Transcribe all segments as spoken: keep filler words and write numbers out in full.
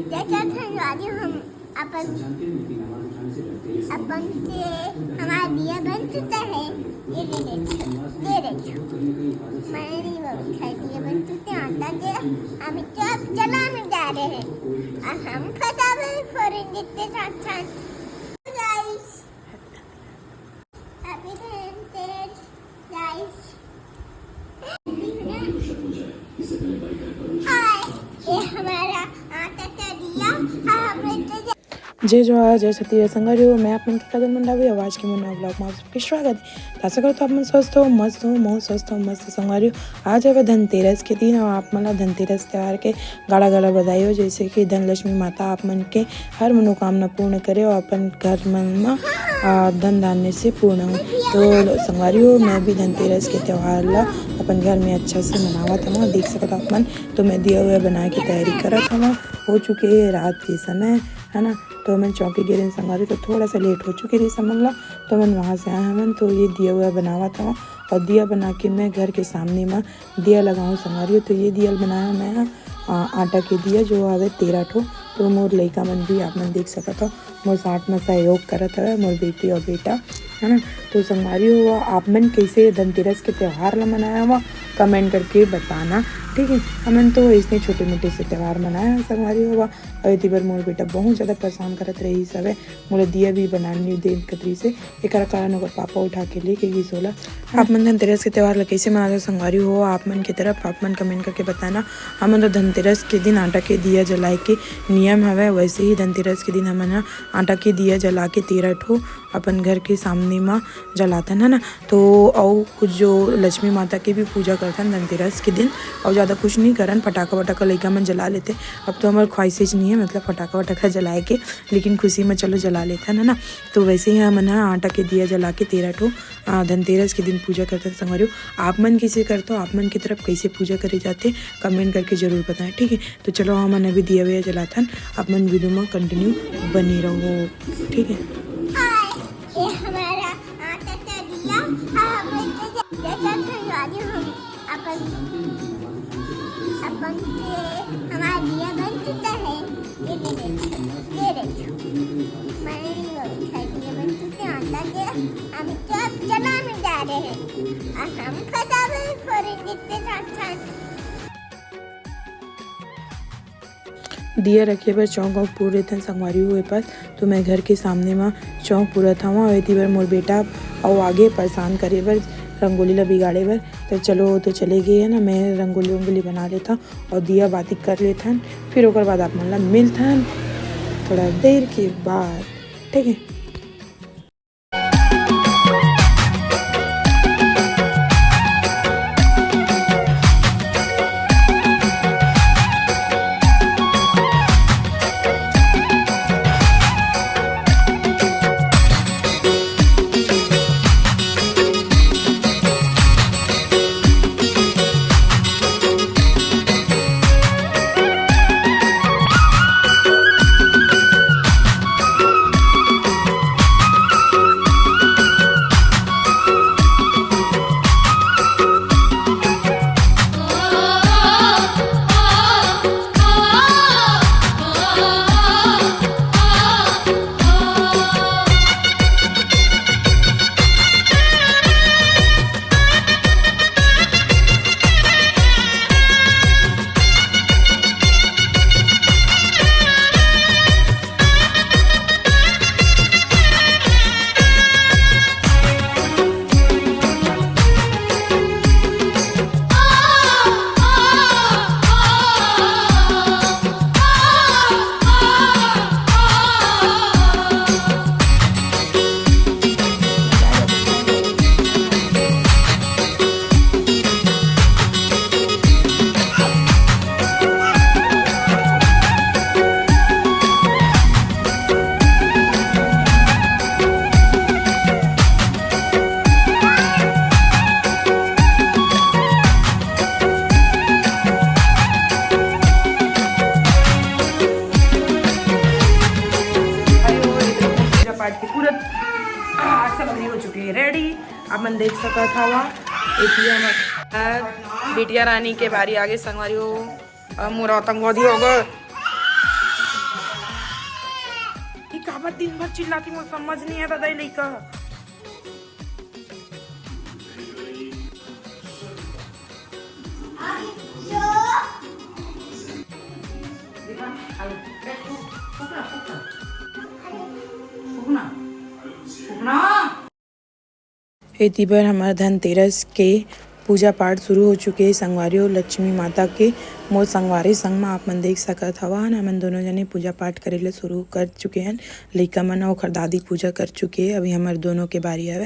जय जय संगवारी, हम अपन, अपन से हमारा दिया बन चुका है। ये ले ले, ये ले। मैं नहीं बोलता, दिया बन चुके हैं, आटा के हम तो अब जलाने जा रहे हैं। और हम फटाफट फोड़ेंगे इतने साथ साथ। Guys, happy Dhanteras, guys। हाय, ये हमारा आटा का दिया, और हमने तो जय जोहार, जय छत्तीसगढ़ संगवारी हो, मैं आप मन के काजल मंडावी, आज के मोर नवा vlog में आप सबके स्वागत है। तो आशा करत हों आप मन स्वस्थ हो, मस्त हो, महूं स्वस्थ हो, मस्त संगवारी हो। आज हवे धनतेरस के दिन और आप मन ला धनतेरस त्योहार के गाड़ा गाड़ा बधाई हो, जैसे कि धनलक्ष्मी माता आप मन के हर मनोकामना पूर्ण करे और अपन घर मन म, आ, धन धान्य से पूर्ण हो। तो संगवारी हो, मैं भी धनतेरस के त्योहार ला अपन घर में अच्छा से मनावत हवं। देख सकत हो आप मन, तो मैं दिया उया बना के तैयारी करत हवं। हो चुके हे रात के समय, है ना। तो मैं चौकी गे रहेन संगवारी, तो थोड़ा सा लेट हो चुके रहिस हमन ला, तो मैं वहाँ से आए हवन। तो ये दिया उया बनावत हवं और दिया बना के मैं घर के सामने म दिया लगाऊँ संगवारी हो। तो ये दिया बनाया मैं ह, आ, आटा के दिया जो हवे तेरह ठो। तो मोर लइका मन भी आप मन देख सकत हो, मोर साथ में सहयोग करत हवे, मोर बेटी और बेटा, है ना। तो संगवारी हो, आप मन कैसे धनतेरस के त्योहार ला मनाया हुआ, कमेंट करके बताना, ठीक है। हमन तो ऐसे छोटे मोटे से त्योहार मनाया है संगवारी हो। और एती बर मोर बेटा बहुत ज्यादा परेशान करत रहिस हवे, मोला दिया भी बनाने नहीं देन कतरी से, एकर कारण ओकर पापा उठा के लेके गिस ओला। आप मन धनतेरस के त्योहार ला कैसे मनाते हो संगवारी हो? आप मन के तरफ आप मन कमेंट करके बताना। हमन तो धनतेरस के दिन आटा के दिया जलाए के नियम हवय, वैसे ही धनतेरस के दिन हमन ह आटा के दिया जला के तेरह ठो अपन घर के सामने म जलाथन, है ना। तो अउ कुछ जो लक्ष्मी माता के भी पूजा करथन धनतेरस के दिन, अउ ज्यादा कुछ नहीं करन, फटाका वटाका लइका मन जला लेथे। अब तो हमर ख्वाहिशेच नहीं है, मतलब फटाका वटाका जलाए के, लेकिन खुशी में चलो जला लेथन, है ना। तो वैसे ही हमन ह आटा के दिया जला के तेरह ठो, आ, धनतेरस के दिन पूजा करथन संगवारी हो। आप मन कैसे करथो, आप मन की तरफ कैसे पूजा करे जाथे, कमेंट करके जरूर बताएं, ठीक है। तो चलो हमन अभी दिया विया जलाथन, आप मन वीडियो में कंटिन्यू बने रहो, ठीक है। हाय, ये हमारा आटा का दिया, हाँ, हम इसे जैसा संगवारी हम अपन, अपन से हमारा दिया बन चुका है। ये ले ले, ये ले। मैंने नहीं बोला था, दिया बन चुके हैं, आटा के हम तो अब जलाने जा रहे हैं। और हम फटाफट फोड़ेंगे इतने साथ साथ। दिया रखे बर चौक वौक पूर देथन संगवारी हो ए पास, तो मैं घर के सामने म चौक पूरत हवं। अउ एती बर मोर बेटा अउ आगे परेशान करे बर, रंगोली ला बिगाड़े बर। तो चलो, वो तो चले गए है ना, मैं रंगोली वंगोली बना लेथन अउ दिया बाती कर लेथन, फिर ओकर बाद आप मन ला मिलथन थोड़ा देर के बाद, ठीक है। पूजा पाठ के पूरा, आ, सामग्री हो चुके हैं रेडी। आप मन देख सकत हवा, एती हमर बिटिया रानी के बारी आगे संगवारी हो। अब मोर आतंकवादी हो गए। मैं दिन भर चिल्लाती, मोर समझ नहीं आता दाई लइका ह। एती बर हमर धनतेरस के पूजा पाठ शुरू हो चुके हे संगवारी हो, लक्ष्मी माता के। मोर संगवारी संग म आप मन देख सकत हवा हन, हमन दोनों जने पूजा पाठ करे ले शुरू कर चुके हन। लइका मन अउ ओखर दादी पूजा कर चुके हे, अभी हमर दोनों के बारी हवे,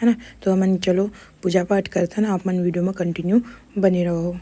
है ना। तो हमन चलो पूजा पाठ करथन, आप मन वीडियो म कंटिन्यू बने रहो।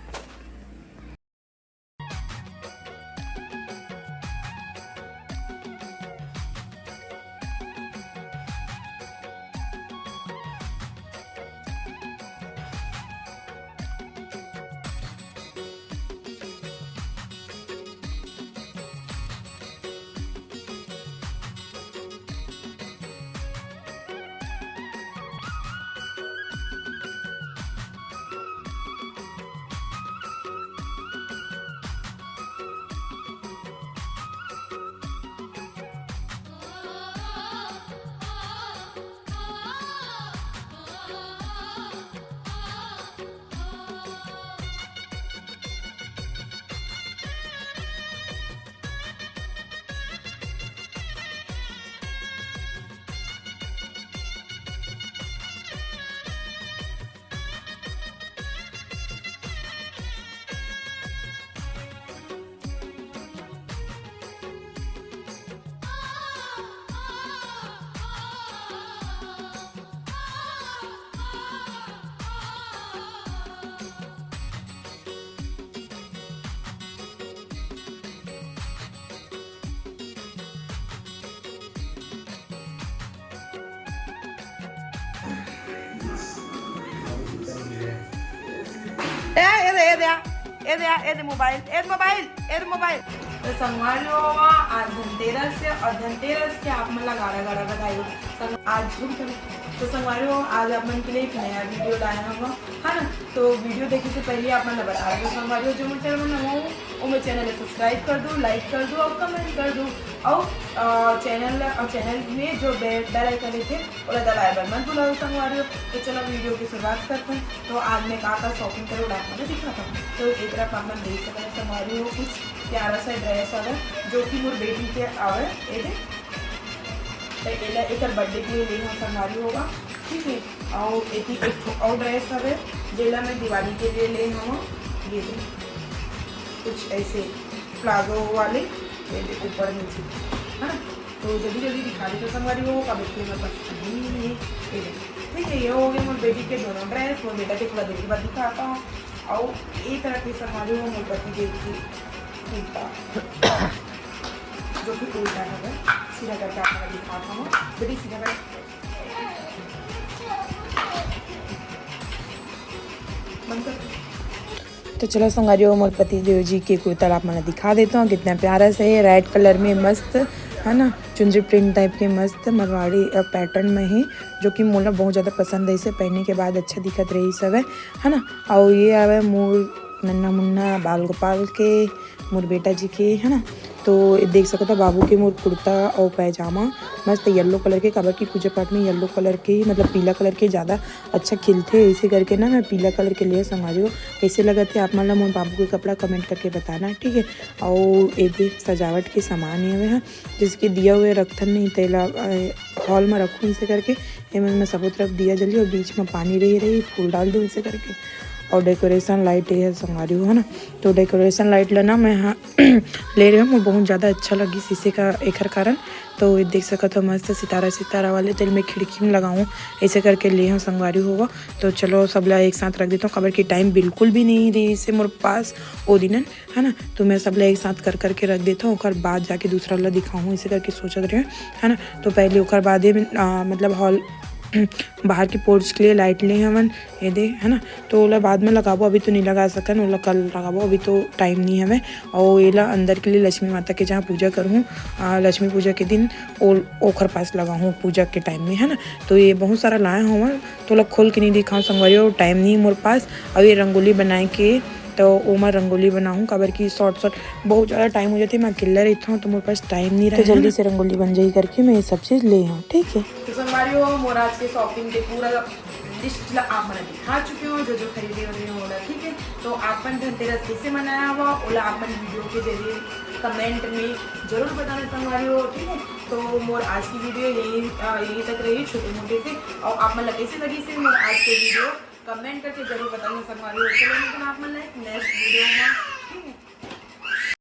ए, ए दे, ए दे, ए दे, ए दे मोबाइल, ए दे मोबाइल, ए दे मोबाइल। तो संगवारी हो, आज धनतेरस हे अउ धनतेरस के आप मन ला गाड़ा गाड़ा बधाई हो। संग-, आज झूठ बोले। तो संगवारी हो, आज आप मन के लिए एक नया वीडियो लाए हन, है ना। तो वीडियो देखे से पहले आप मन ला बता दो संगवारी हो, जो मोर चैनल में नवा हो, वो मोर चैनल ला सब्सक्राइब कर दो, लाइक कर दो अउ कमेंट कर दो। अउ, अ, चैनल, अउ चैनल में जो बे-, बेल आइकन रहिथे, ओला दबाए बर मत भुलाओ संगवारी हो। तो चलो वीडियो की शुरुआत करते हैं। तो आज मैं का का शॉपिंग करे, ओला आप मन ला दिखाता हूँ। तो एक तरफ आप मन देख सकते हैं संगवारी हो, कुछ प्यारा सा ड्रेस हवे, जो कि मोर बेटी के आवे, ये दे। तो एला एकर बर्थडे के लिए ले हन संगवारी हो, ठीक है। अउ एती एक ठो अउ ड्रेस हवे, जेला मैं दिवाली के लिए ले हन, ये दे, कुछ ऐसे प्लाजो वाले, ये दे, ऊपर नीचे, है ना। तो जल्दी जल्दी दिखा देते संगवारी हो, काबर कि मेरे पास टाइम ही नहीं है। ये देखो, ठीक है, ये हो गए मोर बेटी के दोनों ड्रेस। मोर बेटा के थोड़ा देर के बाद दिखाता हूँ। और ये तरह के संगवारी हो, मोर पति देव की कुर्ता, जो कि उल्टा है, सीधा करके आपको दिखाता हूँ। बेटी, सीधा कर। बंद कर। तो चलो संगवारी हो, मोर पति देव जी के कुर्ता ला आप मन ला दिखा देता हूँ, कितना प्यारा से है, रेड कलर में मस्त, है ना, चुनरी प्रिंट टाइप के मस्त मरवाड़ी, अ, पैटर्न में है, जो कि मोला बहुत ज़्यादा पसंद है। इसे पहने के बाद अच्छा दिखत रही सब है, है ना। और ये आवे मोर नन्ना मुन्ना बाल गोपाल के, मोर बेटा जी के, है ना। तो ये देख सकत हो बाबू के मोर कुर्ता और पैजामा मस्त येलो कलर के, काबर की पूजा पाठ में येलो कलर के ही, मतलब पीला कलर के ज़्यादा अच्छा खिलथे, इसे करके ना मैं पीला कलर के लिए संगवारी हो। कैसे लगत है आप मन ला मोर बाबू के कपड़ा, कमेंट करके बताना, ठीक है। और ये देख सजावट के सामान ये हवे है, जैसे कि दिया हुए रखथन नहीं तेला, अ, हॉल में रखूँ इसे करके। एमन में सबो तरफ दिया जली और बीच में पानी रही रही, फूल डाल दूँ इसे करके। और डेकोरेशन लाइट ये है संगवारी हो, है ना। तो डेकोरेशन लाइट ला ना मैं, हाँ, ले रहे हूँ, मोर बहुत ज़्यादा अच्छा लगी शीशे का एखर कारण। तो ये देख सकत हो मस्त सितारा सितारा वाले, तेल में खिड़की में लगाऊँ, ऐसे करके ले हूँ संगवारी हो। तो चलो सब ला एक साथ रख देता हूँ, काबर कि टाइम बिल्कुल भी नहीं रही इसे मोर पास ओ दिनन, है ना। तो मैं सब ला एक साथ कर करके रख देता हूँ, ओकर बाद जाके दूसरा ला दिखाऊँ, ऐसे करके सोचत रहे, है ना। तो पहले ओकर बादे में, आ, मतलब हॉल, बाहर के पोर्च के लिए लाइट ले हवन, ये दे, है ना। तो ओला बाद में लगाबो, अभी तो नहीं लगा सकन, ओला कल लगाबो, अभी तो टाइम नहीं हवे। और एला अंदर के लिए लक्ष्मी माता के जहाँ पूजा करूँ, आ, लक्ष्मी पूजा के दिन ओ-, ओखर पास लगाऊँ पूजा के टाइम में, है ना। तो ये बहुत सारा लाए हवन, तो ओला खोल के नहीं दिखाऊँ संगवारी, और टाइम नहीं मोर पास। और ये रंगोली बनाए के तो ओमा रंगोली बनाहूँ, काबर कि short short बहुत ज़्यादा time हो जाथे, मैं अकेल्ला रहिथौं तो मोर पास time नहीं रहे, तो जल्दी से रंगोली बन जाही करके मैं ये सब चीज़ ले हौं, ठीक है। तो संगवारी हो, मोर आज के shopping के पूरा list ला आप मन दिखा चुके हो, जो जो खरीदे हुए हो ओला, ठीक है। तो आप मन धनतेरस कैसे मनाया हुआ, ओला आप मन video के जरिए comment में जरूर बताना संगवारी हो, ठीक है। तो मोर आज की video यही अ, यहीं तक रही छोटे मोटे से, और आप मन ला कैसे लगिस मोर आज के video comment करके जरूर बताना संगवारी हो। चलो मिलते हैं आप मन ला एक next video में, ठीक है।